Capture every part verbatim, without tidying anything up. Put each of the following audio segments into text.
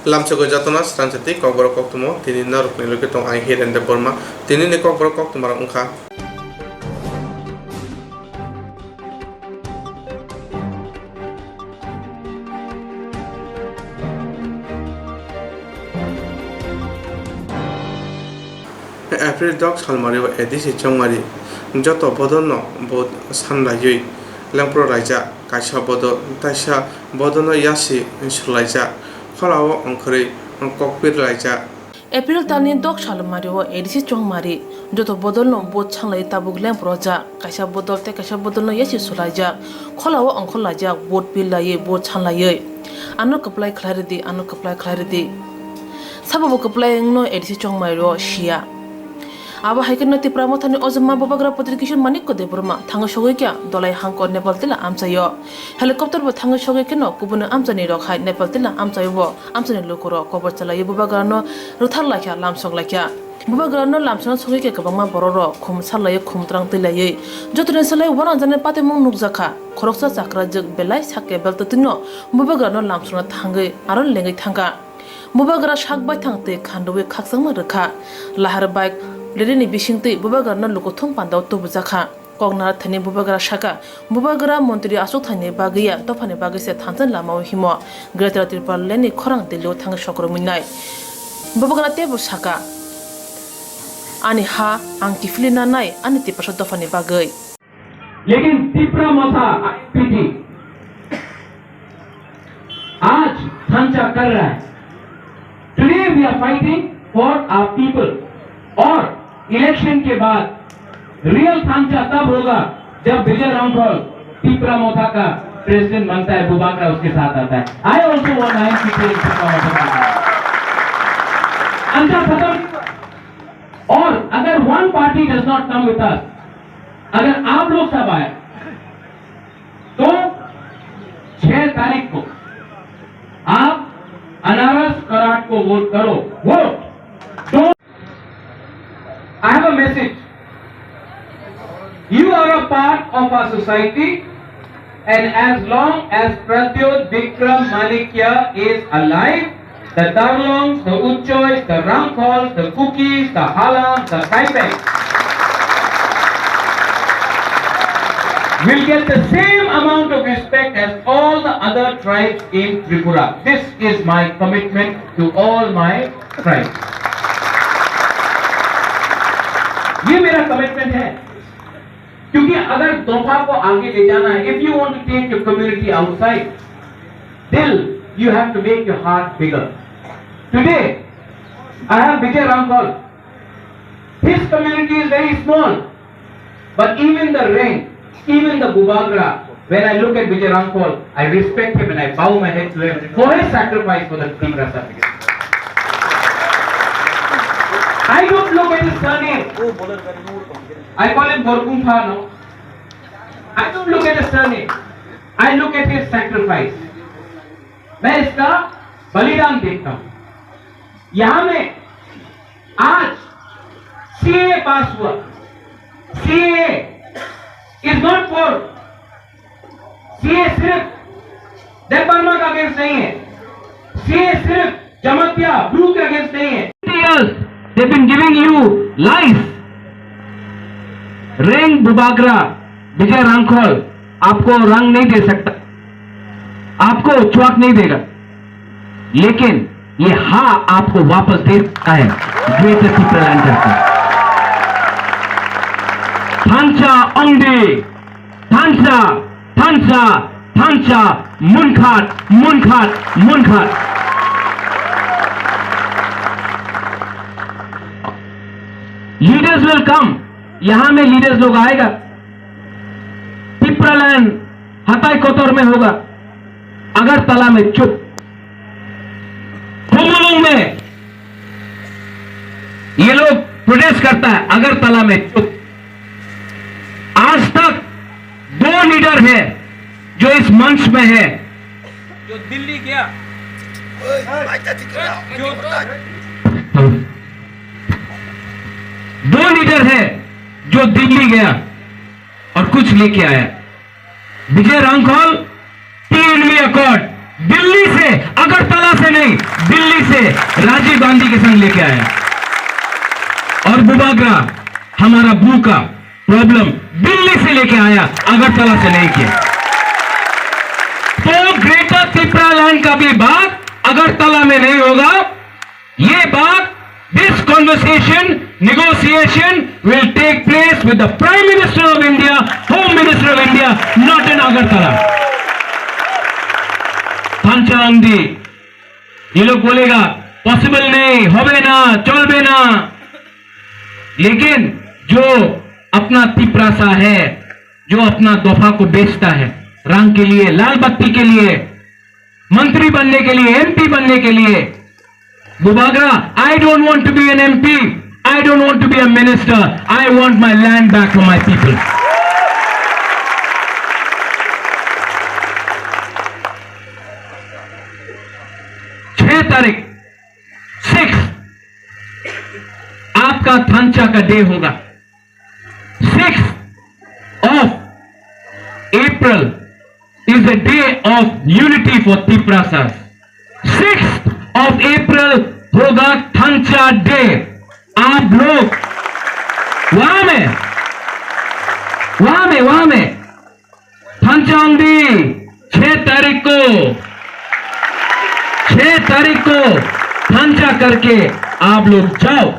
Lamsogo jotono sransa tei kokborok koktwmo, tini norokni logi tong ang Hiren Debbarma. Tinini kokborok koktwmarok wngkha. April dok salmari o A D C Chongmari joto bodolno vote sanlaiwi lengpro laijak, kaisa bodol, taisa bodolno yasi sulaijak, kholao ongkhorwi kokpir laijak. April talni dok salmari o A D C Chongmari joto bodolno vote sanlaiwi tabuk lengpro jak, kaisa bodol tei kaisa bodolno yasi sulaijak, kholao ongkhor laijak, vote pil laiwi, vote sanlaiwi. Ano kwplai khlai rwdi, ano kwplai khlai rwdi. Sabo bo kwplai wngno A D C Chongmari o siya. Abo hai kheno Tipra Mothani ojoma Bubagra Putri Kishore Manikya Debbarma thangwi sogwi kha Dolai Hangkor Nepal tila amchaio. Helicopter bo thangwi sogwi kheno kubuni amchaini rok hai Nepal tila amchaio bo amchaini lukurok kobor chalaiwi Bubagrano rwthar laikha, lamsok laikha. Bubagrano lamsokna sogwi khe kwbangma bororok khum sarlaiwi khum twrang twi laiwi. Jotoni salai uanang jani patimung nukjakha. Khoroksa chakrajwk belai sak kebel twtwino Bubagrano lamsokna thangwi aro lengwi thangkha. Bubagra sak baithang twi khandwi khakchangma rwkha. Lahar bike rally ni bisingtwi Bubagrano lukuthum pandao tubujakha. Koknathani Bubagra saka, Bubagra montri achukthani bagwi ya, dophani bagwi se thansa lamao himo. Greater Tipraland ni khorang Delhi o thangwi sokromwi nai. Bubagra teibo saka, ani ha ang kiphilwi nanai ani Tiprasa dophani bagwi. लेकिन तिप्रा मोथा आईपीटी आज थांचा कर रहा है। Today we are fighting for our people और इलेक्शन के बाद रियल थांचा तब होगा जब विजय रामफल तिप्रा मोथा का प्रेसिडेंट बनता है, बुबागरा उसके साथ आता है। I also want nine people in Tipra Motha. अंदर खत्म। और अगर one party does not come with us, अगर आप लोग सब आए तो छह तारीख को आप अनारस कराट को वोट करो, vote. Don't, I have a message. You are a part of our society, and as long as Pradyot Vikram Manikya is alive, the Tarlongs, the Utchois, the Rangkhols, the Kukis, the Halams, the Kaipengs will get the same amount of respect as all the other tribes in Tripura. This is my commitment to all my tribes. ये मेरा कमिटमेंट है, क्योंकि अगर दोफा को आगे ले जाना है, if you want to take your community outside, still you have to make your heart bigger. Today I have Vijay Ramphal. His community is very small, but even the Reng, even the Bubagra, when I look at Vijay Ramphal, I respect him and I bow my head to him for his sacrifice for the Tiprasa. I don't look at his surname. I call him Borkung Phano. I don't look at his surname. I look at his sacrifice. मैं इसका बलिदान देखता हूं। यहां में आज सीएए पास हुआ। CAA is not for, CAA सिर्फ देव वर्मा का अगेंस्ट नहीं है। सीएए सिर्फ जमातिया ब्रू के अगेंस्ट नहीं है। Years they've been giving you lies. Reng Bubagra, Vijay Rangkhol आपको रंग नहीं दे सकता, आपको छुआक नहीं देगा, लेकिन ये हा आपको वापस दे सकता है ग्रेटर टिप्रालैंड का। Thansa ongdi, thansa, thansa, thansa, munkhat, munkhat, munkhat. Leaders will come, यहां में लीडर्स लोग आएगा। टिप्रालैंड हताई कोतर में होगा, अगरतला में चुप। खुमलुंग में ये लोग प्रोटेस्ट करता है, अगरतला में चुप। आज तक दो लीडर है जो इस मंच में है, जो दिल्ली गया, जो दो लीडर है जो दिल्ली गया और कुछ लेके आया। विजय रांखल, टीएनवी अकॉर्ड, दिल्ली से, अगरतला से नहीं, दिल्ली से राजीव गांधी के संग लेके आया। और बुबागरा, हमारा ब्रू का प्रॉब्लम दिल्ली से लेके आया, अगरतला से नहीं किया। तो ग्रेटर तिप्रा लैंड का भी बात अगरतला में नहीं होगा। ये बात, this conversation, negotiation will take place with the Prime Minister of India, Home Minister of India, not in Agartala. Thancha Wangdi, ये लोग बोलेगा, "पॉसिबल नहीं, होबे ना, चलबे ना।" लेकिन जो अपना तिपरासा है, जो अपना दोफा को बेचता है रंग के लिए, लाल बत्ती के लिए, मंत्री बनने के लिए, एमपी बनने के लिए, Bubagra, I don't want to be an M P, I don't want to be a minister, I want my land back from my people. छह तारीख, सिक्स, आपका थांचा का डे होगा। Sixth of April is the day of unity for Tiprasas. Sixth of April होगा थांचा डे। आप लोग वहां में, वहां में, वहां में थांचा आंदी छह तारीख को, छह तारीख को थांचा करके आप लोग जाओ।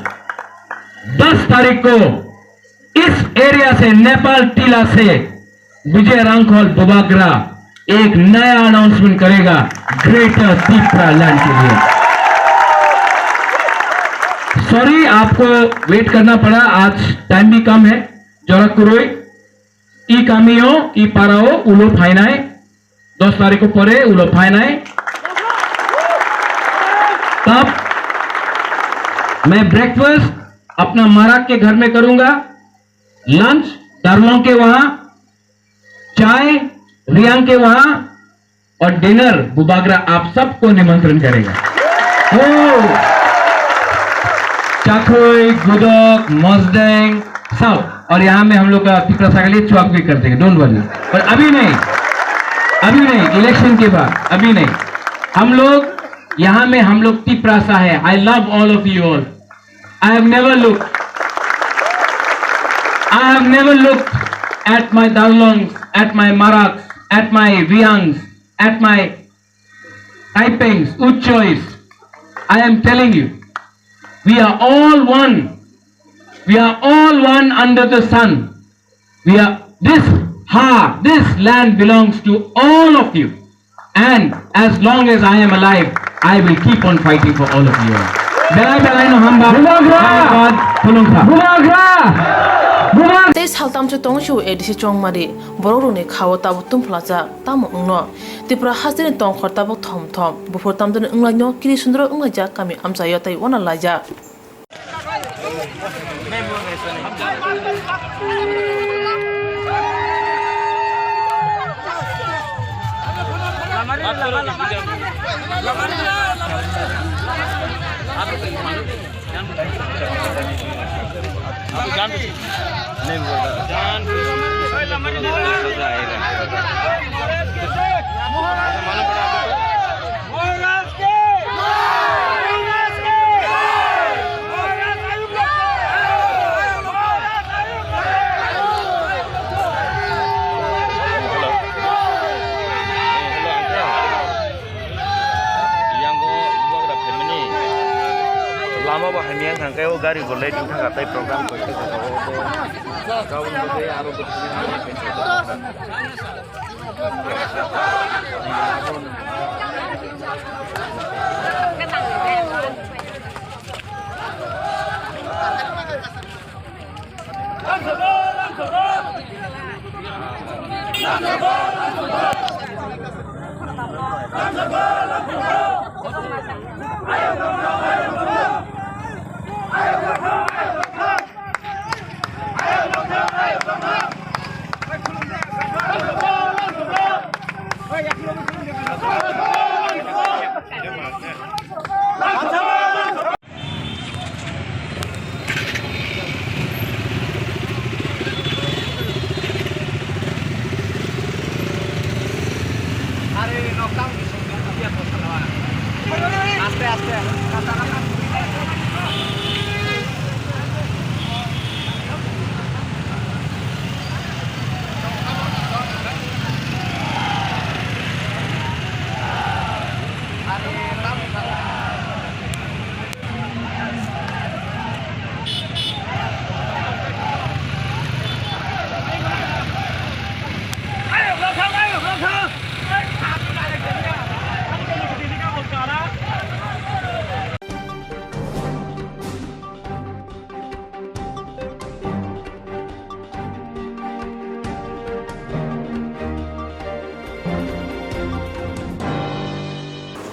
दस तारीख को इस एरिया से, नेपाल टीला से विजय रांखल बुबागरा एक नया अनाउंसमेंट करेगा ग्रेटर तिप्रा लैंड के लिए। सॉरी, आपको वेट करना पड़ा, आज टाइम भी कम है। जरा कुरोई, ई कामियो, ई पाराओ, उलो फाइनाई, दस तारीख को परे उलो फाइनाई। तब मैं ब्रेकफास्ट अपना माराक के घर में करूंगा, लंच दारलोंग के वहां, चाय रियांग के वहां, और डिनर बुबागरा आप सबको निमंत्रण करेगा। ओ, चाखोई, गुदक, मजडेंग, सब। और यहाँ में हम लोग का तिपरासा के लिए चुआक भी कर देंगे, डोंट वरी। पर अभी नहीं, अभी नहीं, इलेक्शन के बाद, अभी नहीं। हम लोग यहाँ में, हम लोग तिपरासा है। I love all of you all. I have never looked, I have never looked at my Darlongs, at my Maraks, at my Riangs, at my Taipengs, Utchois. I am telling you, we are all one. We are all one under the sun. We are, this ha, this land belongs to all of you. And as long as I am alive, I will keep on fighting for all of you. Belai belai no hamba. Bubagra! Dhanyabad, khulumkha. Bubagra! Bubagra! Tei saltam se tong sio A D C Chongmari, borok rokni khao tabuk tumphla jak, tamo wngno. Tripura hasteni tongkhor tabuk thom thom, buphur tamjani wnglaino, kiri sundro wnglaijak, kami amchaio tei wana laijak. Yango bubagra phaimani lama bo hamya wngkha, hwnkhe o gari bo late wngkha, tei program koi khe kha o, o, o,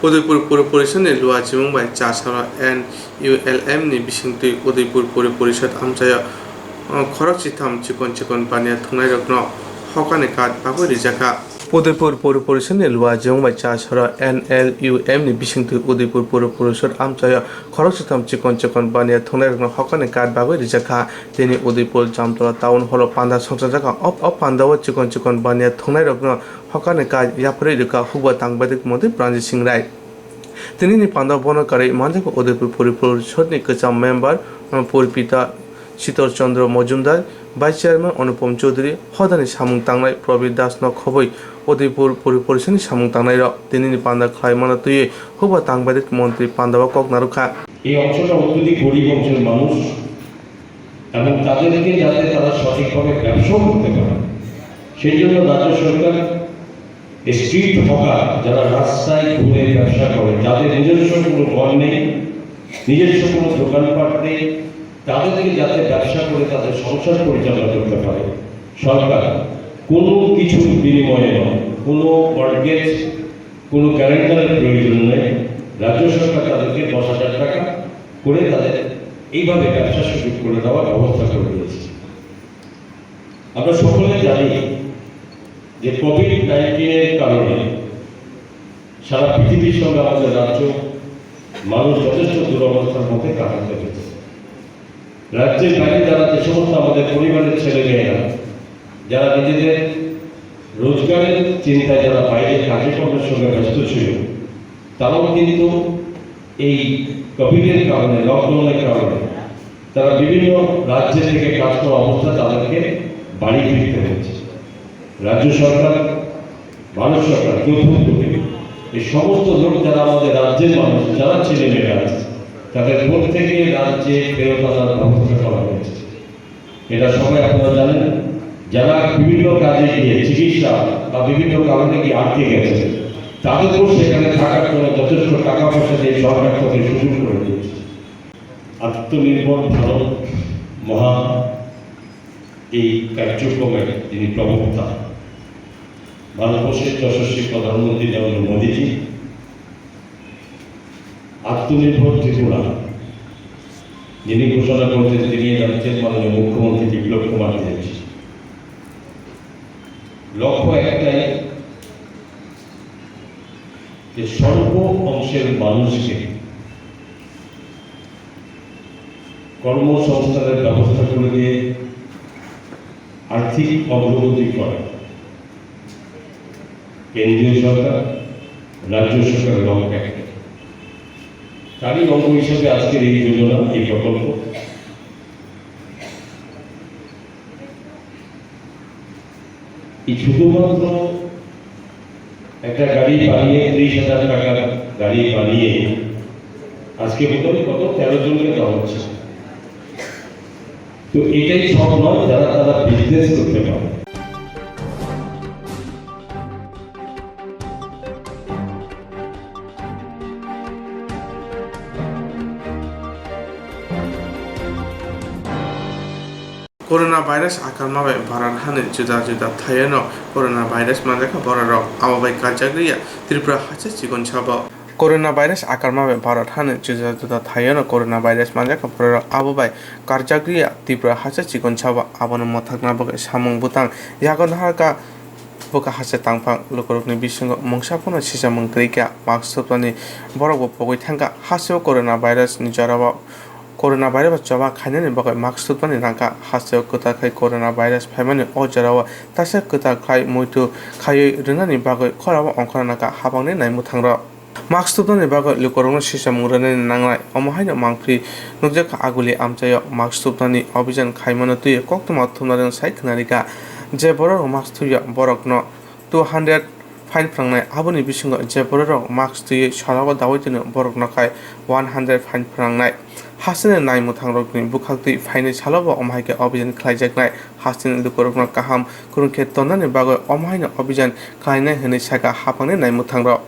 Udaipur Puri Porishodni Luajimung bai Chasaro N U L M ni bisingtwi Udaipur Puri Porishod amchaio, uh, khorok chitham chikon chikon baniya thwngnairokno hokani card bagwi rijakha. Udaipur Puri Porishodni Luajimung bai Chasaro N L U M ni bisingtwi Udaipur Puri Porishod amchaio khorok chitham chikon chikon baniya thwngnairokno hokani card bagwi rijakha. Tini Udaipur Jamtola Town Hall o panda songchajakha. O, o pandao chikon chikon baniya thwngnairokno hokani card yapharwi rwkha hukba tangbaidwk montri Pranjit Singh Rai. Tinini panda bono karwi manjakha Udaipur Puri Porishodni kwcham member, uh, Purpita Sitor Chandra Mojumdar, Vice Chairman Anupam Chaudhary, hodani samung tangnai Prabir Das no khobwi Udaipur Puri Porishodni samung tangnairok. Tinini panda khlaimano twiwi hukba tangbaidwk montri pandao kok narwkha. এই অংশটা অত্যধিক গরিব অংশের মানুষ এবং তাদেরকে যাতে তারা সঠিকভাবে ব্যবসাও করতে পারে, সেই জন্য রাজ্য সরকার স্ট্রিট হকার, যারা রাস্তায় ঘুরে ব্যবসা করে, যাদের নিজস্ব কোনো ঘর নেই, নিজস্ব কোনো দোকানপাট নেই, তাদেরকে যাতে ব্যবসা করে তাদের সংসার পরিচালনা করতে পারে, সরকার কোনো কিছুর বিনিময়ে নয়, কোনো মর্টগেজ, কোনো গ্যারান্টারের প্রয়োজন নেই। রাজ্য সরকার তাদেরকে দশ হাজার টাকা করে তাদের এইভাবে ব্যবসার সুযোগ করে দেওয়ার ব্যবস্থা করে দিয়েছে। আমরা সকলে জানি যে কোভিড নাইন্টিনের কারণে সারা পৃথিবীর সঙ্গে আমাদের রাজ্য মানুষ যথেষ্ট দুরবস্থার মধ্যে কাটাতে হয়েছে। রাজ্যের বাইরে যারা, যে সমস্ত আমাদের পরিবারের ছেলেমেয়েরা, যারা নিজেদের রোজগারের চিন্তায় যারা বাইরে কাজকর্মের সঙ্গে ব্যস্ত ছিল, তারাও কিন্তু এই কোভিডের কারণে, লকডাউনের কারণে তারা বিভিন্ন রাজ্য থেকে কাজ করা অবস্থা তাদেরকে বাড়ি ফিরতে হয়েছে। রাজ্য সরকার, ভারত সরকার যৌথভাবে এই সমস্ত লোক, যারা আমাদের রাজ্যের মানুষ, যারা ছেলেমেয়েরা আছে, তাদের প্রত্যেকে রাজ্যে ফেরত আনার ব্যবস্থা করা হয়েছে। এটা সবাই আপনারা জানেন। যারা বিভিন্ন কাজে গিয়ে, চিকিৎসা বা বিভিন্ন কারণে গিয়ে আটকে গেছে, তাদেরও সেখানে থাকার জন্য যথেষ্ট টাকা পয়সা দিয়ে সরকার তাদের সুযোগ করে দিয়েছে। আত্মনির্ভর ভারত মহা এই কার্যক্রমের যিনি প্রবক্তা, ভারতবর্ষের যশস্বী প্রধানমন্ত্রী নরেন্দ্র মোদীজি আত্মনির্ভর ত্রিপুরা যিনি ঘোষণা করেছেন, তিনি এই রাজ্যের মাননীয় মুখ্যমন্ত্রী বিপ্লব কুমার দেব। লক্ষ্য একটাই, যে সর্ব অংশের মানুষকে কর্মসংস্থানের ব্যবস্থা করে দিয়ে আর্থিক অগ্রগতি করা। কেন্দ্রীয় সরকার, রাজ্য সরকারের লক্ষ্য একটাই। তারই অঙ্গ হিসেবে আজকের এই যোজনা, এই প্রকল্প। এই শুধুমাত্র একটা গাড়ি বানিয়ে, ত্রিশ হাজার টাকার গাড়ি বানিয়ে আজকে বোধহয় কত, তেরো জনকে দেওয়া হচ্ছে। তো এটাই সব নয়, যারা তারা বিজনেস করতে পারে। Corona virus akalma bai Bharat hani juda juda thaio no corona virus manjakha bororok, abo bai karjak riya Tripura haste chikon sabo. Corona virus akalma bai Bharat hani juda juda thaio no corona virus manjakha bororok, abo bai karjak riya Tripura haste chikon sabo. Abono mwthakna bagwi samung bwtang yago naharkha. Bwkha haste tangphang lukurokni bisingo mungsa phano sisamung kwrwi kha. Mask thupnani borok bo pogwi thangkha. Hasteo corona virus ni jorao, corona virus bo choba khainani bagwi mask thupnani nangkha. Hasteo kwtal khai corona virus phaimani o jorao taisa kwtal khlai muitu khaiwi rwnani bagwi khorao ongkhorna nangkha habangni naimwthangrok. Mask tubnani bagwi lukurokno sisamung rwnani nangnai, omo haino mangpili nukjakha Aguli amchaio mask tubnani obijan khaimano twiwi koktwma thumnarino sai khwnarikha. Je bororok mask twio borokno two hundred fine phwnangnai, aboni bisingo je bororok mask twiwi salobo dawi tonio borokno khai one hundred fine phwnangnai. Hasteni naimwthangrokni bwkhaktwi phainai salobo omo hai khe obijan khlaijaknai. Hasteni lukurokno kaham kwrwng khe tonnani bagwi omo haino obijan khlainai hwnwi sakha haphangni naimwthangrok.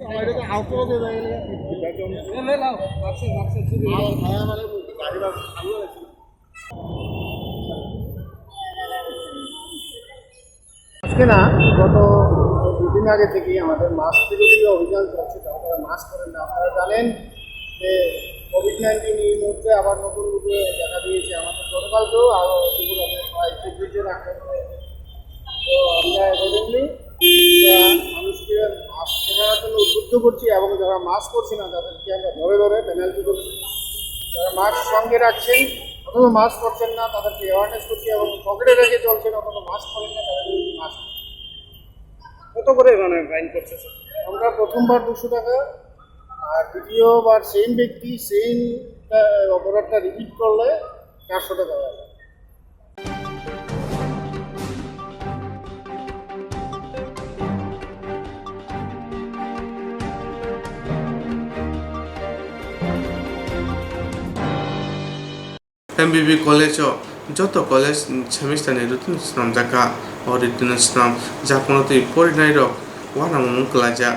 আজকে না, গত দুদিন আগে থেকে আমাদের মাস্ক বিরোধী অভিযান চলছে। যারা যারা মাস্ক পরেন না, আপনারা জানেন যে কোভিড নাইন্টিন এই মুহূর্তে আবার নতুন রূপে দেখা দিয়েছে। আমাদের গতকালকেও আরো দুপুরে আমাদের প্রায় চব্বিশ জন আক্রান্ত হয়েছে। তো আমরা accordingly, আহ, মানুষকে মাস্ক পরার জন্য উদ্বুদ্ধ করছি এবং যারা মাস্ক পরছে না, তাদেরকে আমরা ধরে ধরে পেনাল্টি করছি। যারা মাস্ক সঙ্গে রাখছেন অথবা মাস্ক পরছেন না, তাদেরকে অ্যাওয়ারনেস করছি এবং পকেটে রেখে চলছেন অথবা মাস্ক পরেন না, তাদের বিরুদ্ধে মাস্ক। কত করে মানে ফাইন করছে, স্যার? আমরা প্রথমবার দুশো টাকা, আর দ্বিতীয়বার সেম ব্যক্তি সেম, আহ, অপরাধটা রিপিট করলে চারশো টাকা হয়। M B B college o joto college semester ni routine swnamjakha. O routine swnamjakmano twi porinairok uanamung kwlaijak.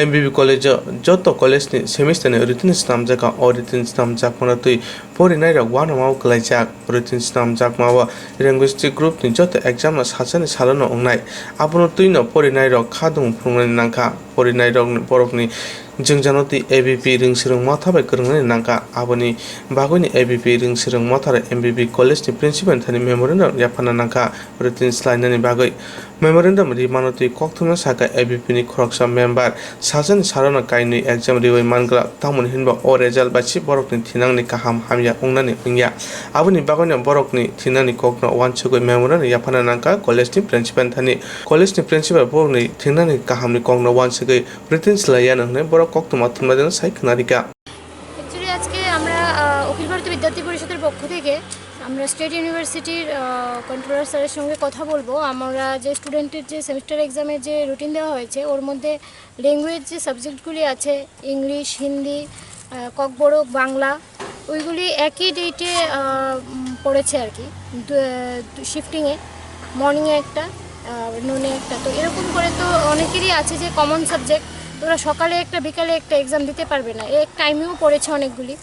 M B B college o joto college ni semester ni routine swnamjakha. O routine swnamjakmano twi porinairok uanama kwlaijak. Routine swnamjakma o linguistic group ni joto exam no sachani salo no wngnai. Abono twi no porinairok khadung phunuknani nangkha. Porinairok borokni jwngjano twi A B P rwngswrwng motha bai kwrwngnani nangkha. Aboni bagwino A B P rwngswrwng motha rok M B B college ni principal thani memorandum yapharna nangkha. Routine swlainani bagwi memorandum rimano twi kokthumno sakha A B P ni khoroksa member. Sachani salo no kainwi exam riwi manglak, tamoni hinba o result bai se borokni thinangni kaham hamya wngnani wngya. Aboni bagwino borokni thinangni kokno uansugwi memorandum yapharna nangkha college ni principal thani. College ni principal borokni thinangni kahamni kokno uansugwi routine swlaiya hwnwi borok koktwma thumnairokno sai khwnarikha. Actually আজকে আমরা, আহ, অখিল ভারতীয় বিদ্যার্থী পরিষদের পক্ষ থেকে আমরা স্টেট ইউনিভার্সিটির, আহ, কন্ট্রোলার স্যারের সঙ্গে কথা বলবো। আমরা যে স্টুডেন্টের যে সেমিস্টার এক্সামের যে রুটিন দেওয়া হয়েছে, ওর মধ্যে ল্যাঙ্গুয়েজ যে সাবজেক্টগুলি আছে, ইংলিশ, হিন্দি, আহ, ককবরক, বাংলা, ওইগুলি একই ডেটে, আহ, উম, পড়েছে আর কি, দু-, দু-, শিফটিংয়ে, মর্নিংয়ে একটা, আহ, নুনে একটা। তো এরকম করে তো অনেকেরই আছে যে কমন সাবজেক্ট, ওরা সকালে একটা বিকালে একটা এক্সাম দিতে পারবে না, এক টাইমেও পড়েছে অনেকগুলি।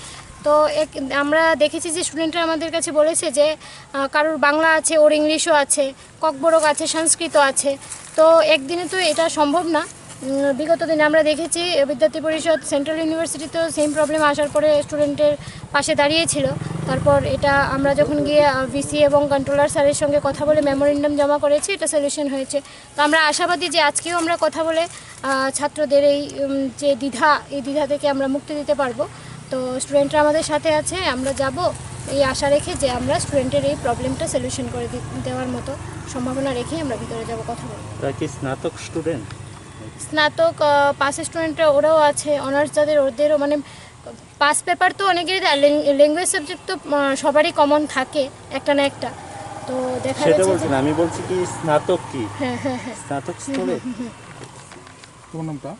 তো এক, আমরা দেখেছি যে স্টুডেন্টরা আমাদের কাছে বলেছে যে, আহ, কারোর বাংলা আছে, ওর ইংলিশও আছে, ককবরক আছে, সংস্কৃত আছে। তো একদিনে তো এটা সম্ভব না। উম, বিগত দিনে আমরা দেখেছি, বিদ্যার্থী পরিষদ সেন্ট্রাল ইউনিভার্সিটিতেও সেম প্রবলেম আসার পরে স্টুডেন্টের পাশে দাঁড়িয়েছিল। তারপর এটা আমরা যখন গিয়ে, আহ, ভিসি এবং কন্ট্রোলার স্যারের সঙ্গে কথা বলে মেমোরেন্ডাম জমা করেছি, এটা সলিউশন হয়েছে। তো আমরা আশাবাদী যে আজকেও আমরা কথা বলে, আহ, ছাত্রদের এই, উম, যে দ্বিধা, এই দ্বিধা থেকে আমরা মুক্তি দিতে পারবো। তো স্টুডেন্টরা আমাদের সাথে আছে, আমরা যাব এই আশা রেখে যে আমরা স্টুডেন্টের এই প্রবলেমটা সলিউশন করে দি-, দেওয়ার মতো সম্ভাবনা রেখেই আমরা ভিতরে যাব কথা বলবো। তারা কি স্নাতক স্টুডেন্ট? স্নাতক, আহ, পাস স্টুডেন্টরা ওরাও আছে, অনার্স যাদের ওদেরও মানে পাস পেপার তো অনেকেরই দেয়, ল্যাং-, ল্যাঙ্গুয়েজ সাবজেক্ট তো, আহ, সবারই কমন থাকে একটা না একটা। তো দেখা সেটা গেছে বলছি যে না, আমি বলছি কি স্নাতক কি? হ্যাঁ, হ্যাঁ, হ্যাঁ। স্নাতক হুম, হুম, স্তরে? হুম, হুম। তোমার নামটা?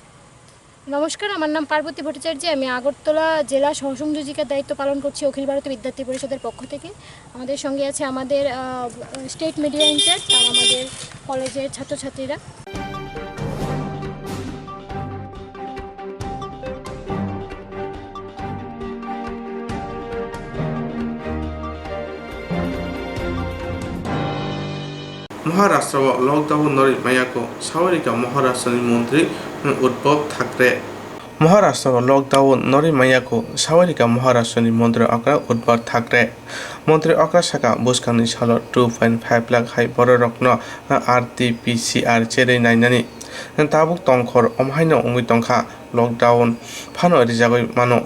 নমস্কার, আমার নাম পার্বতী ভট্টাচার্য। আমি আগরতলা জেলা সহসংযোজিকার দায়িত্ব পালন করছি অখিল ভারতীয় বিদ্যার্থী পরিষদের পক্ষ থেকে। আমাদের সঙ্গে আছে আমাদের, আহ, স্টেট মিডিয়া ইনচার্জ আর আমাদের কলেজের ছাত্রছাত্রীরা। Maharashtra o lockdown norwi maya kho, sawi rikha Maharashtra ni montri Uddhav Thackeray. Maharashtra o lockdown norwi maya kho, sawi rikha Maharashtra ni montri okra Uddhav Thackeray. Montri okra saka, bwskangni salo two point five lakh hai bororokno R T P C R cherwi nainani tabuk tongkhor, omo haino wngwi tongkha, lockdown phano rijagwi mano.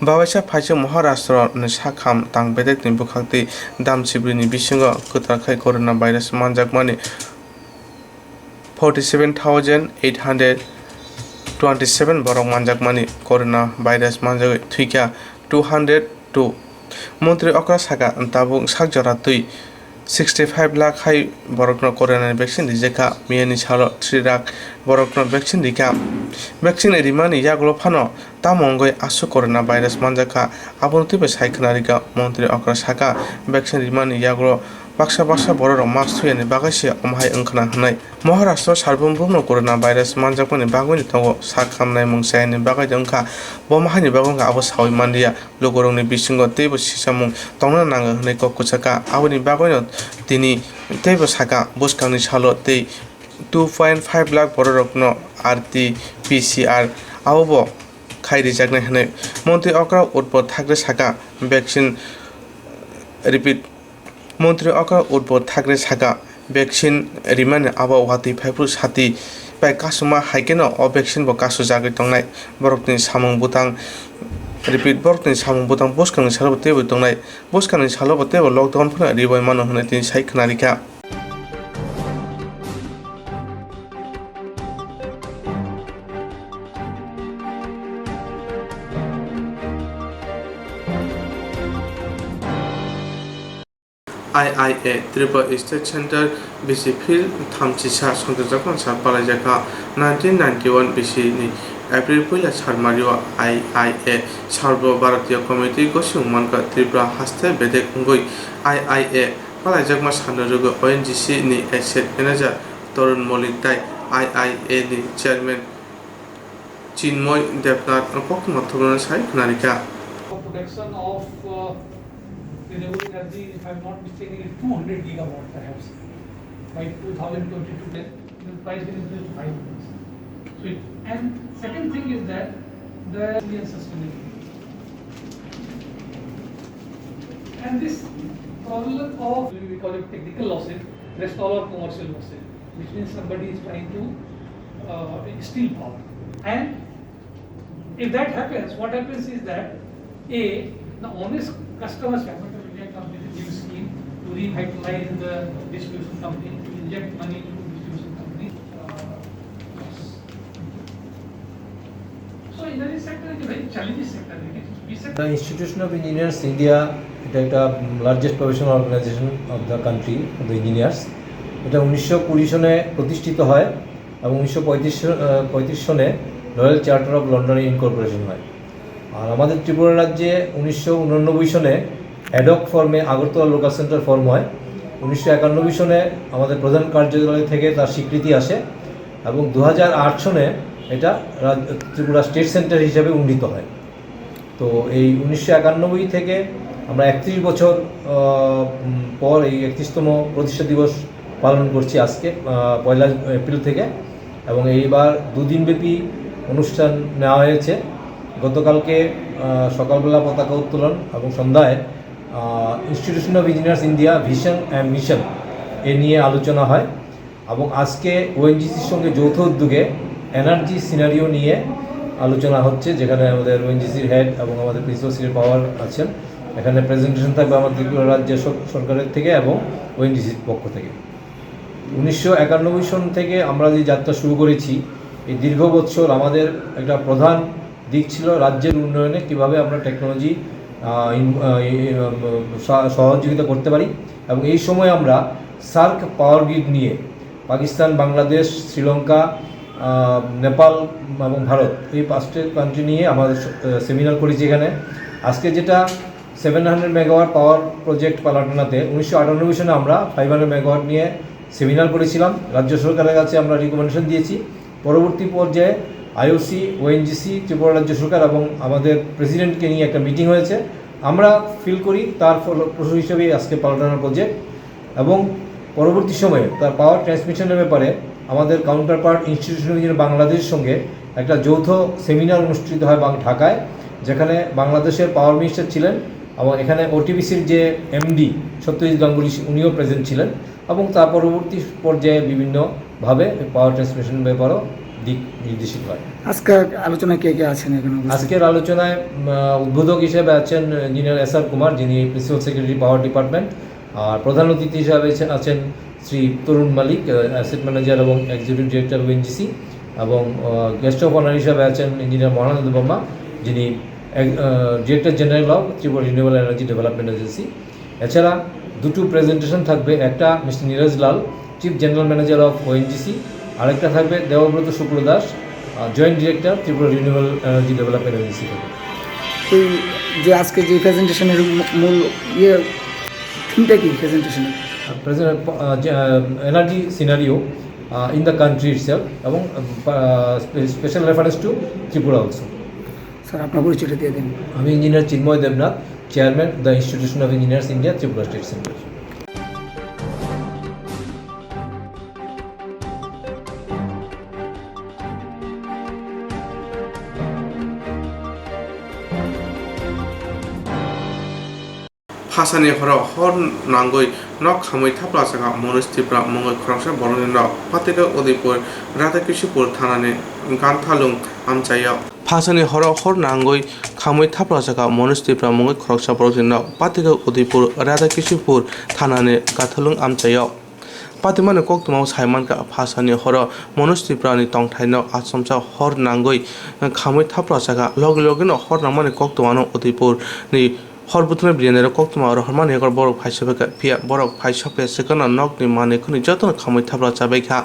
Babaisa phaisuk Maharashtra ni sakham tang bedekni bwkhaktwi dam sibrini bisingo kwtal khai corona virus manjakmani forty seven thousand eight hundred twenty seven borok manjakmani, corona virus manjagwi thwikha two hundred two. Montri okra saka, tabuk sak jora twi sixty five lakh hai borokno corona ni vaccine rijakha, miyani salo three lakh borokno vaccine rikha. Vaccine rimani yagulo phano tamo wngwi aswk corona virus manjakha, abono twibo sai khwnarikha. Montri okra saka, vaccine rimani yagulo Baksa baksa bororok mask thuyani bagwi se omo hai wngkhana hwnwi. Maharashtra sarbum bumno corona virus manjakmani bagwino tongo, sak hamnai mung chayani bagwi wngkha, bomo haini bagwi wngkha abo sawi manliya. Lukurokni bisingo teibo sisamung tongna nango hwnwi kok kwchakha, aboni bagwino tini teibo sakha, bwskangni salo tei two point five lakh bororokno R T P C R abobo khai rijaknai hwnwi Montri Okra Uddhav Thackeray sakha. Vaccine, repeat, Montri Okra Uddhav Thackeray sakha, vaccine rimani abo watwi phaiphuru sati bai kasuma, hai kheno o vaccine bo kasujagwi tongnai. Borokni samung bwtang, repeat, borokni samung bwtang bwskangni salo bo teibo tongnai. Bwskangni salo bo teibo lockdown phano riwi mano hwnwi tini sai khwnarikha. I I A Tripura State Center bisi phil thamchisa songchajakma sal palaijakha. Nineteen ninety-one bisi ni April puila salmario I I A Sarbo Bharatiya Committee gosiyung mankha. Tripura haste bedek wngwi I I A palaijakma salni rwgwi O N G C ni Asset Manager Tarun Malik tai I I A ni Chairman Chinmoy Debnath koktwma thubuna sai khwnarikha. For production of, uh, renewable energy, if I'm not mistaken, is two hundred gigawatt perhaps by two thousand twenty-two, the price will increase to five rupees. So it, and second thing is that the Indian sustainability. And this problem of, we call it technical losses, rest all are commercial losses, which means somebody is trying to, uh, steal power. And if that happens, what happens is that, A, the honest customers, Government of India comes with a new scheme to revitalize the distribution company, to inject money into distribution company. Uh, yes. So energy sector is a very challenging sector. It is, we said, The Institution of Engineers India, এটা একটা largest professional organisation of the country, of the engineers. এটা উনিশশো কুড়ি সনে প্রতিষ্ঠিত হয় এবং উনিশশো পঁয়ত্রিশ স-, আহ, পঁয়ত্রিশ সনে রয়্যাল চার্টার অফ লন্ডনে ইনকর্পোরেশন হয়। আর আমাদের ত্রিপুরা রাজ্যে উনিশশো উননব্বই সনে অ্যাডহক ফর্মে আগরতলা লোকাল সেন্টার ফর্ম হয়। উনিশশো একানব্বই সনে আমাদের প্রধান কার্যালয় থেকে তার স্বীকৃতি আসে এবং দু হাজার আট সনে এটা রাজ-, ত্রিপুরা স্টেট সেন্টার হিসাবে উন্নীত হয়। তো এই উনিশশো একানব্বই থেকে আমরা একত্রিশ বছর, আহ, উম, পর এই একত্রিশতম প্রতিষ্ঠা দিবস পালন করছি আজকে, আহ, পয়লা এপ্রিল থেকে। এবং এইবার দুদিনব্যাপী অনুষ্ঠান নেওয়া হয়েছে। গতকালকে, আহ, সকালবেলা পতাকা উত্তোলন এবং সন্ধ্যায়, আহ, Institution of Engineers India Vision and Mission এ নিয়ে আলোচনা হয়। এবং আজকে ওএনজিসির সঙ্গে যৌথ উদ্যোগে এনার্জি সিনারিও নিয়ে আলোচনা হচ্ছে, যেখানে আমাদের ওএনজিসির হেড এবং আমাদের প্রিন্সিপাল সেক্রেটারি পাওয়ার আছেন। এখানে প্রেজেন্টেশন থাকবে আমাদের ত্রিপুরা রাজ্য সর-, সরকারের থেকে এবং ওএনজিসির পক্ষ থেকে। উনিশশো একানব্বই সন থেকে আমরা যে যাত্রা শুরু করেছি, এই দীর্ঘ বৎসর আমাদের একটা প্রধান দিক ছিল রাজ্যের উন্নয়নে কিভাবে আমরা টেকনোলজি, আহ, ইন-, আহ, ই-, আহ, সহ-, সহযোগিতা করতে পারি। এবং এই সময় আমরা সার্ক পাওয়ার গ্রিড নিয়ে পাকিস্তান, বাংলাদেশ, শ্রীলঙ্কা, আহ, নেপাল এবং ভারত, এই পাঁচটি কান্ট্রি নিয়ে আমাদের স-, আহ, সেমিনার করেছি এখানে। আজকে যেটা সেভেন হান্ড্রেড মেগাওয়াট পাওয়ার প্রজেক্ট পালাটানাতে উনিশশো আটানব্বই সনে আমরা ফাইভ হান্ড্রেড মেগাওয়াট নিয়ে সেমিনার করেছিলাম। রাজ্য সরকারের কাছে আমরা রিকমেন্ডেশন দিয়েছি। পরবর্তী পর্যায়ে আইওসি, ওএনজিসি, ত্রিপুরা রাজ্য সরকার এবং আমাদের প্রেসিডেন্টকে নিয়ে একটা মিটিং হয়েছে। আমরা ফিল করি তার ফলপ্রসূ হিসেবে আজকে পালাটানা প্রজেক্ট। এবং পরবর্তী সময়ে তার পাওয়ার ট্রান্সমিশনের ব্যাপারে আমাদের কাউন্টারপার্ট ইনস্টিটিউশন ইঞ্জিনিয়ার বাংলাদেশের সঙ্গে একটা যৌথ সেমিনার অনুষ্ঠিত হয় বাং-, ঢাকায়, যেখানে বাংলাদেশের পাওয়ার মিনিস্টার ছিলেন এবং এখানে ওটিপিসির যে এমডি সত্যজিৎ গাঙ্গুলি, উনিও প্রেজেন্ট ছিলেন এবং তার পরবর্তী পর্যায়ে বিভিন্নভাবে পাওয়ার ট্রান্সমিশন ব্যাপারও দিক নির্দেশিত হয়। আজকের আলোচনায় কে কে আছেন এখানে উপস্থিত? আজকের আলোচনায়, উম, উদ্বোধক হিসেবে আছেন ইঞ্জিনিয়ার এস আর কুমার, যিনি প্রিন্সিপাল সেক্রেটারি পাওয়ার ডিপার্টমেন্ট, আর প্রধান অতিথি হিসাবে আছেন শ্রী তরুণ মালিক, আহ, অ্যাসেট ম্যানেজার এবং এক্সিকিউটিভ ডিরেক্টর ওএনজিসি, এবং, আহ, গেস্ট অফ অনার হিসাবে আছেন ইঞ্জিনিয়ার মহানন্দ বর্মা, যিনি এক-, আহ, director general of Tripura renewable energy development agency. এছাড়া দুটো প্রেজেন্টেশন থাকবে, একটা mister Niraj Lal, chief general manager of ONGC, আরেকটা থাকবে দেবব্রত শুক্ল দাস, আহ, joint director Tripura renewable energy development agency থেকে। এই যে আজকে যে প্রেজেন্টেশনের মূ-, মূল ইয়ে, থিমটা কি প্রেজেন্টেশনের? Present, uh, ge-, uh, energy scenario, uh, in the country itself, এবং, uh, spe-, special reference to Tripura also. Sir, আপনার পরিচয়টা দিয়ে দিন। আমি engineer Chinmoy Debnath, chairman, The Institution of Engineers India, Tripura State Center. Phasani horo hor nangwi nok khamwi thapla chakha Manoj Tripura mungwi khoroksa borokni nok Patirok Udaipur Radhakishopur thanani Ganthalung amchaio. Phasani horo hor nangwi khamwi thapla chakha Manoj Tripura mungwi khoroksa borokni nok Patirok Udaipur Radhakishopur thanani Ganthalung amchaio. Patimani koktwmao saimankha, phasani horo Manoj Tripurani tongthaino achomsa hor nangwi khamwi thapla chakha. Logi logino hor nangmani koktwmano Udaipurni hor buthumnai bwrwirok koktwma rohormani yago borok phai sokha, phiya borok phai sokha sekheno nokni manwi khwnwi jotono khamwi thapla chabaikha.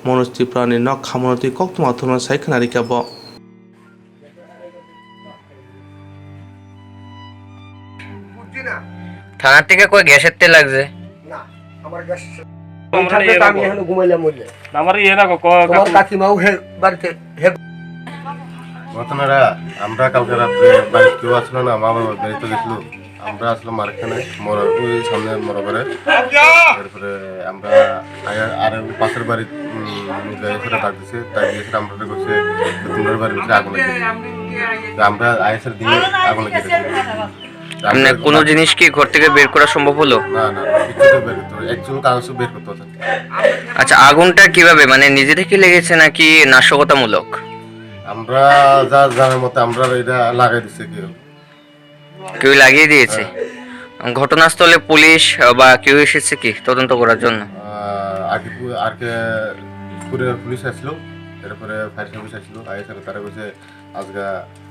Manoj Tripurani nok khamano twi koktwma thumna sai khwnarikha bo. থানা থেকে কই গ্যাসের তেল লাগছে? না, আমার গ্যাস শেষ। আমরা থাকলে তো আমি এখানে ঘুমাইলাম বললে। আমার ইয়ে না, ক-, ক-, তোমার কাকু। কাকিমাও হে বাড়িতে, হে। ঘটনাটা, আমরা কালকে রাত্রে বাড়িতে কেউ আসলো না, মা বাবা বেরোতে গেছিল। আমরা আসলে মার খানে, মরা, ওই সামনে মরা করে। এরপরে আমরা আয়া-, আর ওই পাশের বাড়ির, উম, মুরগা এসে ডাক দিছে, ডাক দিয়ে এসে আমরা কইছে, "তোমরা বাড়ির ভিতরে আগুন লাগিয়ে দিছে।" তো আমরা আইসার দিয়ে আগুন লাগিয়ে দিছে। তো আমরা মানে কোনো জিনিস কি ঘর থেকে বের করা সম্ভব হলো? না, না, না, কিচ্ছু তো বের করতে পারছি না। একজন কাগজ বের করতে পারছে না। আচ্ছা, আগুনটা কিভাবে, মানে নিজে থেকে লেগেছে নাকি নাশকতামূলক? আমরা যা জানার মতো আমরা এটা লাগাই দিছে কেউ। কেউ লাগিয়ে দিয়েছে? হ্যাঁ। ঘটনাস্থলে পুলিশ, আহ, বা কেউ এসেছে কি তদন্ত করার জন্য? আহ, আগে পু-, আগে কুরিয়ার পুলিশ আসলো, এরপরে ফায়ার সার্ভিস আসলো, আগে স্যার তারা কইছে আজকে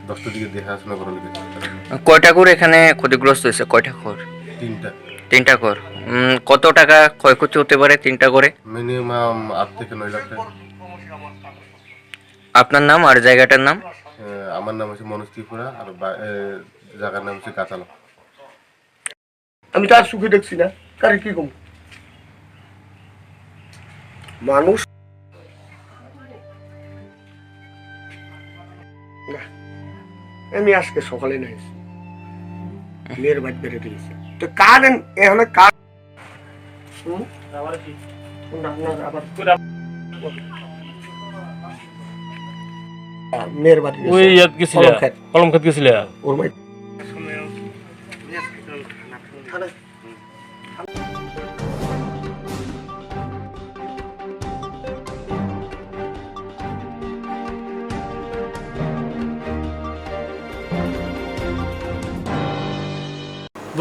দশটার দিকে দেখাশোনা করার লিগে। কয়টা ঘর এখানে ক্ষতিগ্রস্ত হয়েছে? কয়টা ঘর? তিনটা। তিনটা ঘর। উম, কত টাকা ক্ষয়ক্ষতি হতে পারে তিনটা ঘরে? মিনিমাম আট থেকে নয় লাখ টাকা। আপনার নাম আর জায়গাটার নাম? এ, আমার নাম হচ্ছে মনোজ ত্রিপুরা, আর বা-, এ, জায়গার নাম হচ্ছে কাঁচালা। আমি তো আর সুখে দেখছি না, কারে কি কম? মানুষ না, আমি আজকে সকালে নাইছি, মেয়ের বাড়ি বেরোতে গেছে। তো কার এন-, এখানে কার হুম? কোনটা? না, আবার মেয়ের বাড়ি গেছে। ওই ইয়াত গেছিলে? কলম খেত। কলম খেত গেছিলে? ওর মাই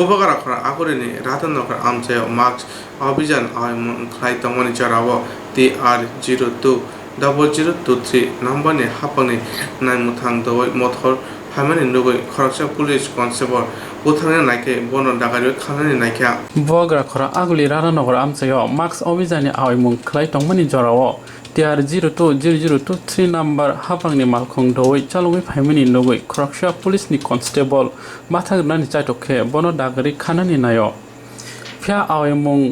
Bubagra khorang agurini Radhanogor amchaio mask abhijan aimung khlai tongmani jorao T R zero two double zero two three number ni haphangni naimwthang doui mothor phaimani nugui khoroksa police constable butharna naikhe bono dagariui khanani naikha. Bubagra khorang aguli Radhanogor amchaio mask abhijanni aimung khlai tongmani jorao T R zero two zero zero two three number haphangni malkhung doui chalogwi phaimani nugui khoroksa police ni constable bathak rwnani chaitok khe bono dagari khanani naio. Phiya aimung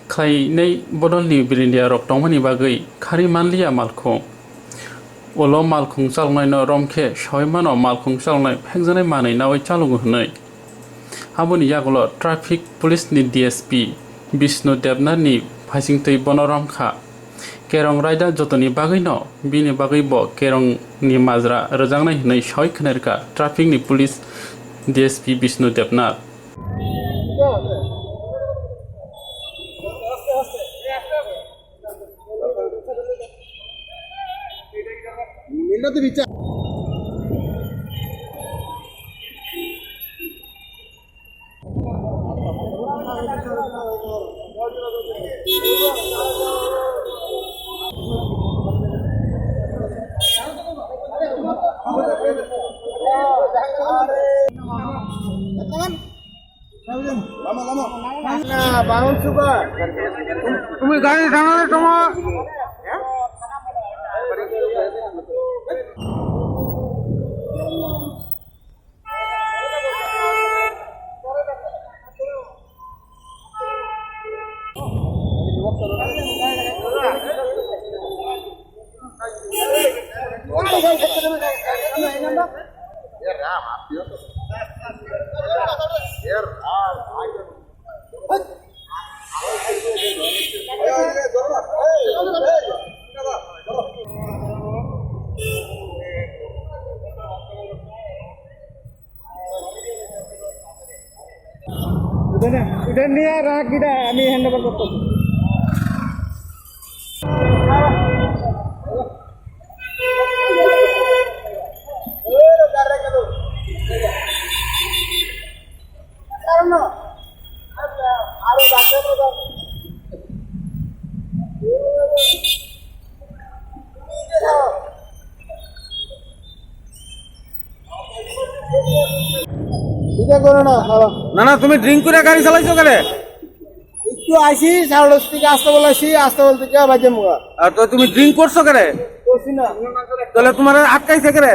khlainai bodolni birindiarok tongmani bagwi kharwi manliya malkhung. Ulo malkhung chaloknaino rom khe saui mano malkhung chaloknai phekjaknai manwi naui chalogo hwnwi. Aboni yagulo traffic police ni D S P Bishnu Debnath ni phaisingtwi bono romkha. Kerong raida jotoni bagwino bini bagwi bo kerong ni majra rwjaknai hwnwi saui khwnarikha traffic ni police D S P Bishnu Debnath. তুমি গাড়ি থামালে তোমার Udah, udah nih ya, rak kita, kami hendak berfoto. এটা করো না, বাবা। না, না, তুমি ড্রিঙ্ক করে গাড়ি চালাইছো কেন? একটু আইছি, সাড়ে দশ থেকে আসতে বলে আইছি, আসতে বলতে কে বাজে মুগা। আর তো তুমি ড্রিঙ্ক করছো কেন? করছি না। তাহলে তোমার আটকাইছে কেন?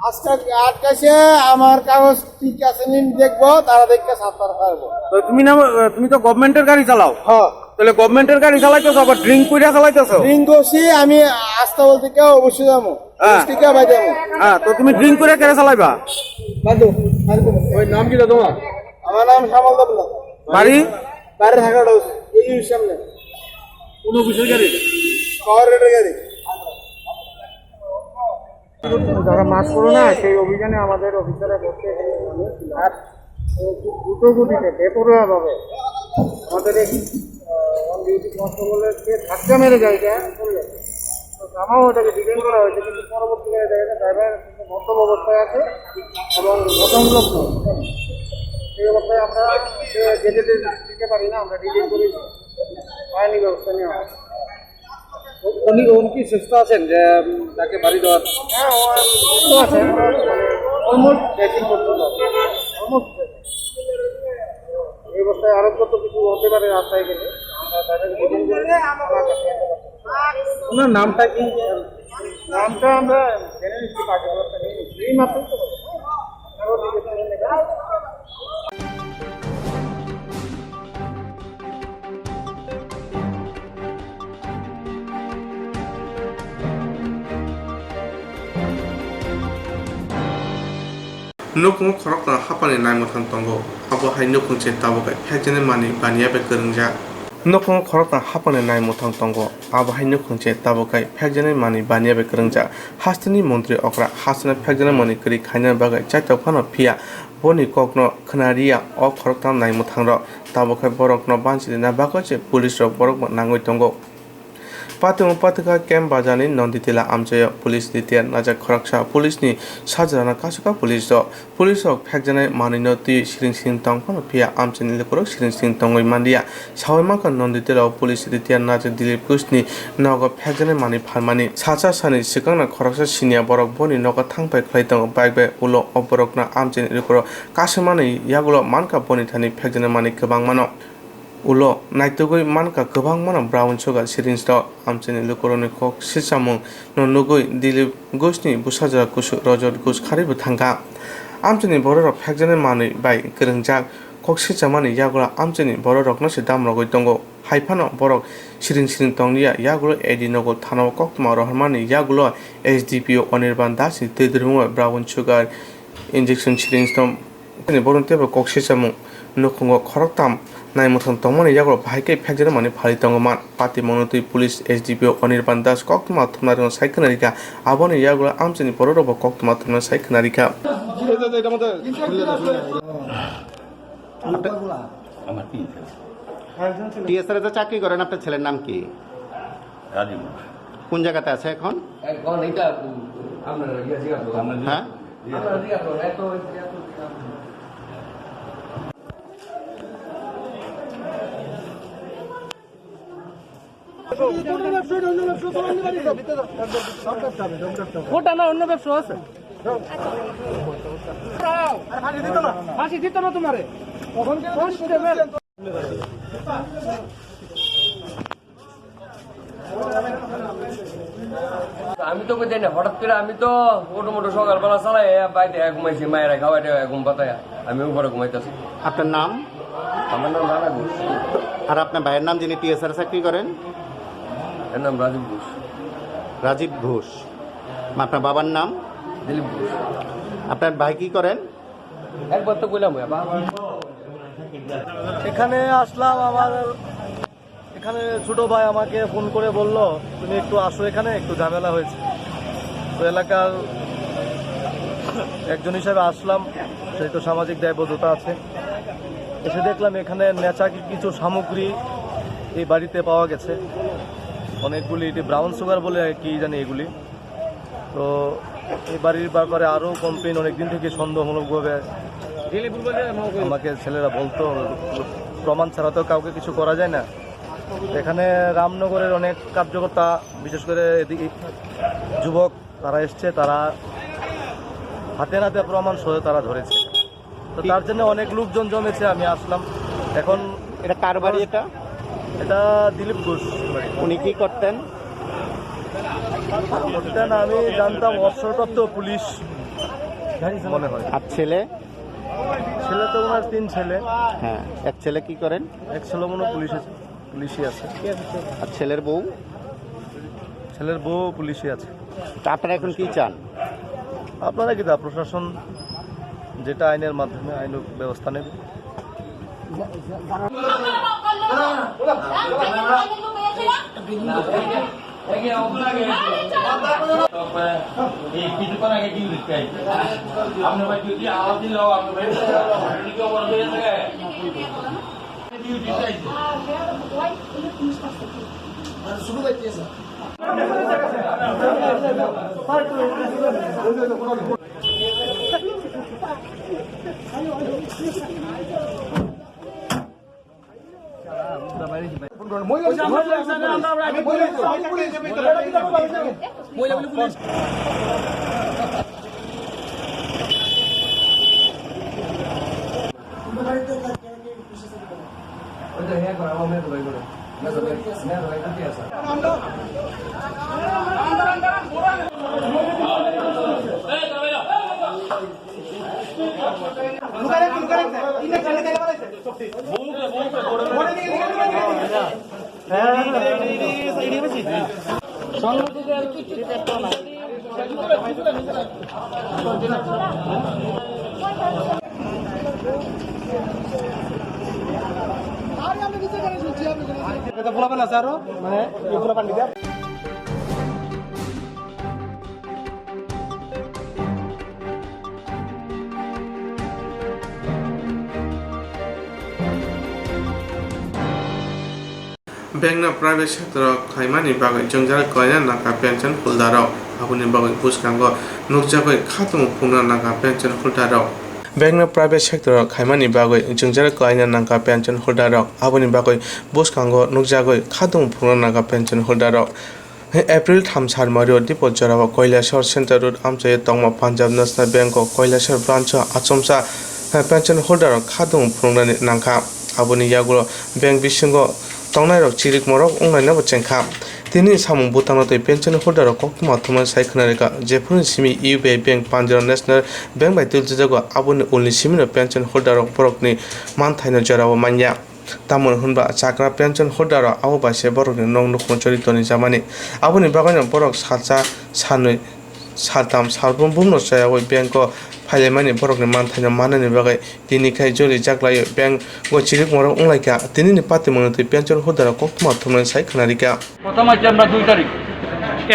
আজকে আটকাইছে, আমার কাগজ ঠিক আছে নি দেখবো, তারা দেখে সাতবার খাওয়াবো। তো তুমি না, তুমি তো গভর্নমেন্টের গাড়ি চালাও। হ্যাঁ। তাহলে গভর্নমেন্টের গাড়ি চালাইতেছো, আবার ড্রিঙ্ক করে চালাইতেছো? ড্রিঙ্ক করছি, আমি আসতে বলতে কে অবশ্যই যাবো। হ্যাঁ। আসতে কে বাজে যাবো। হ্যাঁ, তো তুমি ড্রিঙ্ক করে কেন চালাইবা? বাদ দাও, বাদ দাও। ওই নাম কি তোমার? আমার নাম শ্যামল দেবনাথ। বাড়ি? বাড়ি ঢাকা রোড, এই সামনে। কোন অফিসের গাড়ি? পাওয়ার রেটের গাড়ি। যারা মাস্ক পরো না, সেই অভিযানে আমাদের অফিসাররা করতে এসেছে। আর খুব দ্রুত গতিতে, বেপরোয়াভাবে আমাদের এই, আহ, অন ডিউটি কনস্টেবলের যে ধাক্কা মেরে যায়, এটা পড়ে যাচ্ছে। তো থামাও, ওটাকে ডিটেইন করা হয়েছে, কিন্তু পরবর্তীকালে দেখা যায় ড্রাইভার কিন্তু মদ্যপ অবস্থায় আছে এবং ঘটনাগুলো সেই অবস্থায় আমরা যে যেতে দিতে পারি না, আমরা ডিটেইন করি, আইনি ব্যবস্থা নেওয়া হয়। উনি, উনি কি সুস্থ আছেন যে, উম, তাকে বাড়ি দেওয়ার? হ্যাঁ, ও সুস্থ আছে, মানে, অলমোস্ট ব্রেকিং করতে হবে, অলমোস্ট ব্রেকিং। এই অবস্থায় আরো কত কিছু হতে পারে রাস্তায় গেলে। আমরা তাদের ডিটেইন করে ওনার নামটা কি? নামটা আমরা জেনে নিচ্ছি, বাকি ব্যবস্থা নিয়ে নিচ্ছি। এই মাত্রই তো হলো। Nukhungo khoroktham haphangni naimwthang tongo, abo hai nukhung se tabuk hai phekjaknai manwi baniya bai kwrwngjak. Nukhungo khoroktham haphangni naimwthang tongo, abo hai nukhung se tabuk hai phekjaknai manwi baniya bai kwrwngjak. Hasteni montri okra hasteno phekjaknai manwi kwrwi khaina bagwi chaitok phano phiya boni kokno khwnariya o khoroktham naimwthangrok. Tabuk hai borokno banchirina bagwi se police rok borokno nangwi tongo. Patwng pathwkha Camp Bazarni Nonditila amchaio police retired najak khoroksa police ni sajwrano kasukha police rok. Police rok phekjaknai manwino twiwi siring siring tong phano phiya amchaini lukurok siring siring tongwi manliya. Sawi mankha Nonditila o police retired najak Dilip Ghoshni nogo phekjaknai manwi phalmani. Salsa sani swkangno khoroksa siniya borok boni nogo thangphai khlai tongo bike bai ulo o borokno amchaini lukurok kasumani yagulo mankha boni thani phekjaknai manwi kwbangmano. Ulo naitugwi mankha kwbangmano brown sugar syringe rok. Amchaini lukurokni kok sichamung no nugwi Dilip Ghoshni bwsajwk kusu Rajat Ghosh kharwi bo thangkha. Amchaini bororok phekjaknai manwi bai kwrwngjak kok sichamani yagulo amchaini bororokno se damrogwi tongo. Hai phano borok siring siring tongliya, yagulo A D Nagar thanao koktwma rohormani yagulo S D P O Anirban Das ni twi dirmung bai brown sugar injection syringe no Boroni teibo kok sichamung nukhungo khoroktham naimwthang tongmani yagulo bahai khe phekjaknai manwi phalwi tongo man. Patimungno twi police S D P O Anirban Das koktwma thumnarokno sai khwnarikha. Aboni yagulo amchaini bororokbo koktwma thumnarokno sai khwnarikha. TSR এ তো চাকরি করেন, আপনার ছেলের নাম কি? রাজীব। কোন জায়গাতে আছে এখন? এখন এটা, উম, আমরা ইয়ে জিজ্ঞাসা করবো। হ্যাঁ? আমরা জিজ্ঞাসা করবো। এত, এত, ওটা না, অন্য ব্যবসা আছে। ফাঁসি দিত না তোমারে। কনস্টেবল। আমি তো কই জানি, হঠাৎ করে আমি তো অটো মোটো সকালবেলা চালাই, এ, বাড়িতে এক ঘুমাইছি, মায়েরা খাওয়াইতে এক ঘুম পাতায়, আমি উপরে ঘুমাইতেছি। আপনার নাম? আমার নাম রানা ঘোষ। আর আপনার ভাইয়ের নাম, যিনি টিএসআর চাকরি করেন? এর নাম রাজীব ঘোষ। রাজীব ঘোষ। আপনার বাবার নাম? দিলীপ ঘোষ। আপনার ভাই কি করেন? একবার তো কইলাম, বাবা। এখানে আসলাম, আমার এখানে ছোট ভাই আমাকে ফোন করে বলল, "তুমি একটু আসো এখানে, একটু ঝামেলা হয়েছে।" তো এলাকার একজন হিসাবে আসলাম, সেই তো সামাজিক দায়বদ্ধতা আছে। এসে দেখলাম এখানে নেশা কি-, কিছু সামগ্রী এই বাড়িতে পাওয়া গেছে, অনেকগুলি, এটি ব্রাউন সুগার বলে কি জানি এগুলি। তো এই বাড়ির ব্যাপারে আরও কমপ্লেন অনেক দিন থেকে সন্দেহমূলকভাবে আমাকে ছেলেরা বলতো, প্রমাণ ছাড়া তো কাউকে কিছু করা যায় না। এখানে রামনগরের অনেক কার্যকর্তা, বিশেষ করে এদিকে যুবক, তারা এসছে, তারা হাতে নাতে প্রমাণ সহ তারা ধরেছে। তো তার জন্য অনেক লোকজন জমেছে, আমি আসলাম। এখন এটা কার বাড়ি এটা? এটা দিলীপ ঘোষ বাড়ি। উনি কি করতেন? করতেন, আমি জানতাম অবসরপ্রাপ্ত পুলিশ মনে হয়। আর ছেলে? ছেলে তো ওনার তিন ছেলে। হ্যাঁ, এক ছেলে কি করেন? এক ছেলে মনে হয় পুলিশে, পুলিশে আছে। আর ছেলের বউ? ছেলের বউ পুলিশে আছে। তা আপনারা এখন কি চান? আপনারা কি তা প্রশাসন যেটা আইনের মাধ্যমে আইন ব্যবস্থা নেবে। এই কিছুক্ষণ আগে কি লিখতে? আপনি ভাই যদি আওয়াজ দিলে, আপনি ভাই যদি আওয়াজ দিলে, এটা পোলাপান আছে আরো, মানে, এই পোলাপান দিকে। Bank no private sector o khlaimani bagwi jwngjal kwlaina nangkha pension holder rok, aboni bagwi bwskango nukjagwi khatungma phunukna nangkha pension holder rok. Bank no private sector o khaimani bagwi jwngjal kwlaina nangkha pension holder rok, aboni bagwi bwskango nukjagwi khatungma phunukna nangkha pension holder rok. April tham salmari o Dipot jorao Kailasahar Centre Road amchai tongma Punjab National Bank o Kailasahar branch o achomsa pension holder rok khatungma phunuknani nangkha. Aboni yagulo bank bisingo tongnairok chirikmarok wnglainabo chengkha. Tini samung bwtangno tei pension holder rok koktwma thumnai sai khwnarikha, jephuru simi U B I Bank Punjab National Bank bai twljajago, aboni ulni simino pension holder rok borokni manthaino jorao manya. Tamoni hwnba chakra pension holder rok abo bai se borokni nok nukhung chori tonwi jamani. Aboni bagwino borok salsa, sanwi, saltham, salbrum bumno chayawi bank o phailaimani borokni manthaino mannani bagwi tini khai jori jaklaio bank o chirikmarok wnglaikha. Tinini patimungno twi pension holder rok koktwma thumnai sai khwnarikha. প্রথম আছে আমরা দুই তারিখ।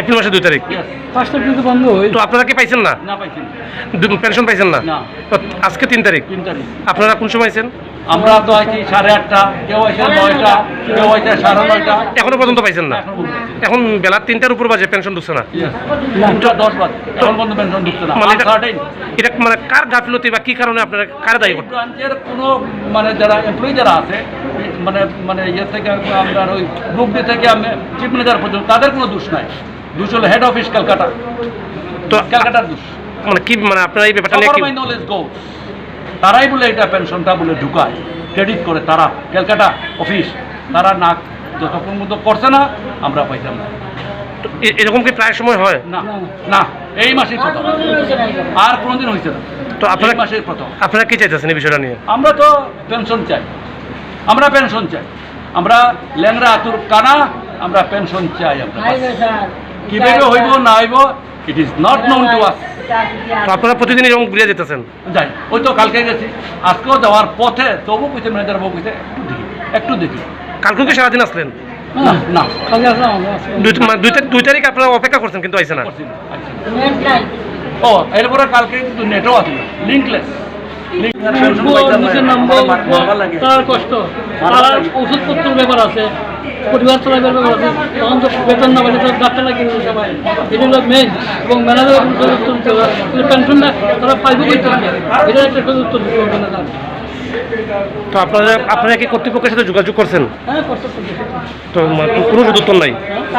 এপ্রিল মাসের দুই তারিখ। Yes। পাঁচটা কিন্তু বন্ধ হয়েছে। তো আপনারা কি পাইছেন না? না, পাইছি না। দু-, পেনশন পাইছেন না? না। তো আজকে তিন তারিখ। তিন তারিখ। আপনারা কোন সময় আইছেন? আমরা তো আইছি সাড়ে আটটা, কেউ আইছে নয়টা, কেউ আইছে সাড়ে নয়টা। এখনো পর্যন্ত পাইছেন না? এখনো পর্যন্ত পাইছি না। এখন বেলা তিনটার উপর বাজে, পেনশন ঢুকছে না? Yes। তিনটা দশ বাজে, এখন পর্যন্ত পেনশন ঢুকছে না। মানে এটা, আনসার্টেন। এটা মানে কার গাফিলতি বা কি কারণে আপনারা কারে দায়ী করতে? ব্রাঞ্চের কোনো মানে যারা এমপ্লয়ি যারা আছে, মানে, মানে ইয়ে থেকে আপনার ওই গ্রুপ ডি থেকে আমি চিফ ম্যানেজার পর্যন্ত, তাদের কোনো দোষ নাই। দোষ হলো হেড অফিস ক্যালকাটা। তো ক্যালকাটার দোষ। মানে কি, মানে আপনারা এই ব্যাপারটা নিয়ে কি? As per my knowledge goes, তারাই বলে এটা পেনশনটা বলে ঢুকায়, ক্রেডিট করে তারা, ক্যালকাটা অফিস, তারা না যতক্ষণ মতো করছে না, আমরা পাইতাম না। তো এ-, এরকম কি প্রায় সময় হয়? না, না, এই মাসেই প্রথম। আর কোনোদিন হয়েছে না। তো আপনারা, এই মাসেই প্রথম। আপনারা কি চাইতেছেন এই বিষয়টা নিয়ে? আমরা তো পেনশন চাই, আমরা পেনশন চাই। আমরা লেংড়া আতুর কানা, আমরা পেনশন চাই আমরা। কিভাবে হইব না হইব, it is not known to us। তো আপনারা প্রতিদিন এরকম ঘুরে যেতেছেন? যাই, ওই তো কালকে গেছি, আজকেও যাওয়ার পথে তবু কইছে, ম্যানেজার বাবু কইছে, "একটু দেখি, একটু দেখি।" কালকেও কি সারাদিন আসলেন? না, না। কালকে আসলাম, আমরা আসলাম। দুই, মানে, দুই তারিখ, দুই তারিখ আপনারা অপেক্ষা করছেন, কিন্তু আইছে না। করছি না, আইছে না। নেট নাই। ও, এরপরে কালকে কিন্তু নেটও আছে না, লিঙ্কলেস। লিঙ্ক দুঃখ, নিজের নাম বল, তার কষ্ট, তার ওষুধপত্রের ব্যাপার আছে, পরিবার চালাবার ব্যাপার আছে, তখন তো বেতন না পেলে তো ডাক্তার লাগিয়ে দিতে পারে। এটা হলো মেইন। এবং ম্যানেজারের কোনো সদুত্তর দিতে হবে। কিন্তু পেনশনটা তারা পাইবে কই থেকে? এটা একটা সদুত্তর দিতে হবে ম্যানেজার। তো আপনারা, আপনারা কি কর্তৃপক্ষের সাথে যোগাযোগ করছেন? হ্যাঁ, করতে হবে। তো মা-, কোনো সদুত্তর নাই?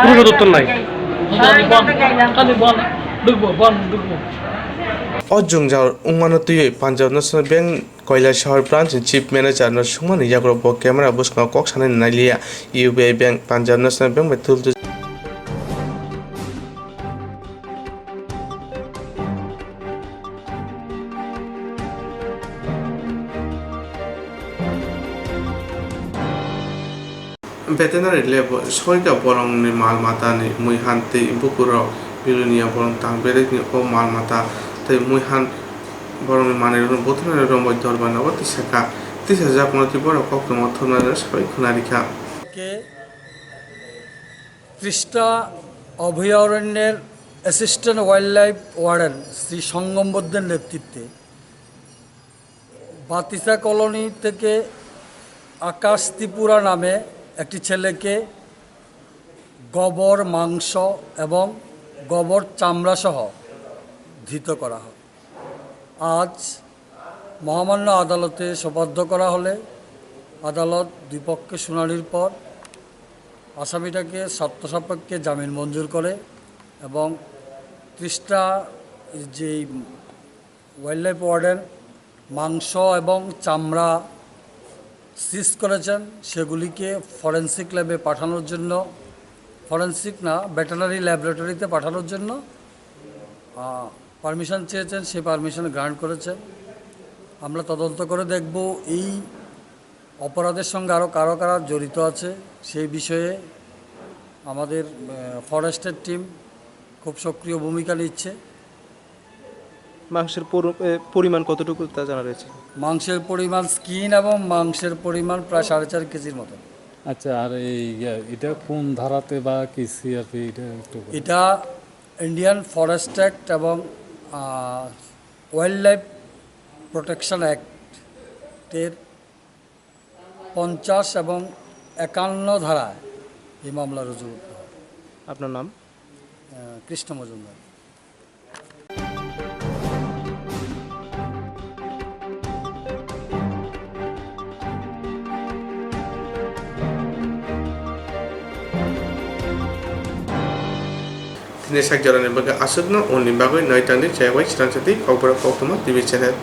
কোনো সদুত্তর নাই? খালি বন, খালি বন, ডুববো, বন, ডুববো। O jwngjal wngmano twiwi Punjab National Bank Kailashahar Branch ni Chief Manager no swngmani yagulo bo camera bwskango kok sanani nailiya. U B I Bank, Punjab National Bank bai tul tul. Veterinary lab o soika borokni mal matani muihan tei bukurok Bilonia borok tang berekni o mal mata tei muihan borokni manwirokno veterinary romwi dorbar nogo tei sakha tisajakmano tei borok koktwma thumnani sawi khwnarikha. কে তৃষ্ণা অভয়ারণ্যের assistant wildlife warden Shri Sangam বৈদ্যের নেতৃত্বে বাতিসা কলোনি থেকে আকাশ ত্রিপুরা নামে একটি ছেলেকে গোবর, মাংস এবং গোবর চামড়া সহ ধৃত করা হয়। আজ মহামান্য আদালতে সোপর্দ করা হলে আদালত দুই পক্ষের শুনানির পর আসামিটাকে শর্ত সাপেক্ষে জামিন মঞ্জুর করে এবং তৃষ্ণা যেই ওয়াইল্ড লাইফ ওয়ার্ডেন মাংস এবং চামড়া সিজ করেছেন, সেগুলিকে ফরেন্সিক ল্যাবে পাঠানোর জন্য, ফরেন্সিক না, ভেটেরিনারি ল্যাবরেটরিতে পাঠানোর জন্য, আহ, পারমিশন চেয়েছেন, সেই পারমিশন গ্রান্ট করেছেন। আমরা তদন্ত করে দেখব এই অপরাধের সঙ্গে আরও কারা কারা জড়িত আছে, সেই বিষয়ে আমাদের, আহ, ফরেস্টের টিম খুব সক্রিয় ভূমিকা নিচ্ছে। মাংসের পরি-, এ, পরিমাণ কতটুকু তা জানা রয়েছে? মাংসের পরিমাণ, স্কিন এবং মাংসের পরিমাণ প্রায় সাড়ে চার কেজির মতো। আচ্ছা, আর এই, ইয়া, এটা কোন ধারাতে বা কি সিআরপি, এটা একটু বলুন। এটা ইন্ডিয়ান ফরেস্ট অ্যাক্ট এবং, আহ, ওয়াইল্ড লাইফ প্রোটেকশন অ্যাক্টের পঞ্চাশ এবং একান্ন ধারায় এই মামলা রুজু করতে হয়। আপনার নাম? আহ, কৃষ্ণ Majumdar. Tini sak jorani bagwi aswkno, uni bagwi noi tangdi, chayawai chwrangsati Kokborok Koktwma T V channel.